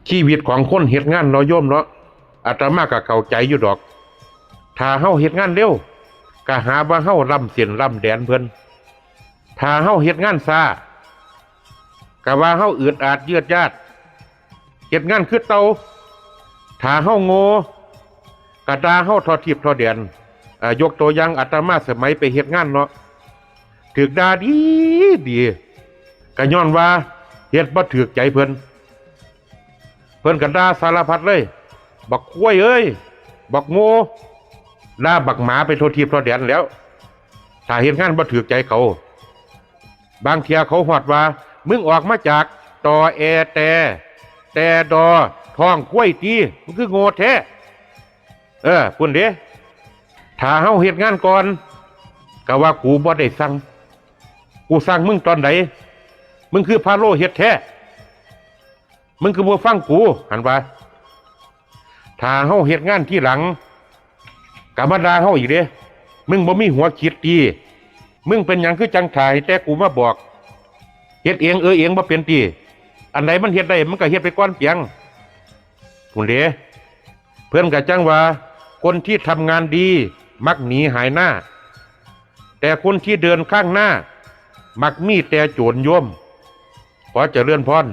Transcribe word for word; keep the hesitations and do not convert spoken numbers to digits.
ชีวิตของคนเฮ็ดงานเนาะโยมเนาะ อาตมาก็เข้าใจอยู่ดอก ถ้าเฮาเฮ็ดงานเร็ว ก็หาว่าเฮาล้ำเส้นล้ำแดนเพิ่น ถ้าเฮาเฮ็ดงานช้า ก็ว่าเฮาอืดอาดยืดยาด เฮ็ดงานคือเต่า ถ้าเฮาโง่ ก็ด่าเฮาทั่วทิพย์ทั่วแดน อ่า ยกตัวอย่างอาตมาสมัยไปเฮ็ดงานเนาะ ถูกด่าดีดี ก็ย้อนว่าเฮ็ดบ่ถูกใจเพิ่น เพิ่นก็ด่าสารพัดเลย บักควายเอ้ย บักโง่ ด่าบักหมาไปทั่วทิพย์ทั่วแดนแหล้ว ถ้าเฮ็ดงานบ่ถูกใจเขา บางเทื่อเขาฮอดว่า มึงออกมาจากตอแอแต่ แต่ดอ ท้องควายติ มึงคือโง่แท้ เออ พุ้นเด้ ถ้าเฮาเฮ็ดงานก่อน ก็ว่ากูบ่ได้สั่ง กูสั่งมึงตอนใด มึงคือพาโลเฮ็ดแท้ มึงคือบ่ฟังกู หันว่า ถ้าเฮาเฮ็ดงานทีหลัง ก็มาด่าเฮาอีกเด้ มึงบ่มีหัวคิดติ มึงเป็นหยังคือจั่งถ่าให้แต่กูมาบอก เฮ็ดเองเออเองบ่เป็นติ อันใดมันเฮ็ดได้มันก็เฮ็ดไปก่อนเปียง พุ้นเด้ เพิ่นก็จั่งว่า คนที่ทำงานดี มักหนีหายหน้า แต่คนที่เดินข้างหน้า มักมีแต่โจรโยม ขอเจริญพร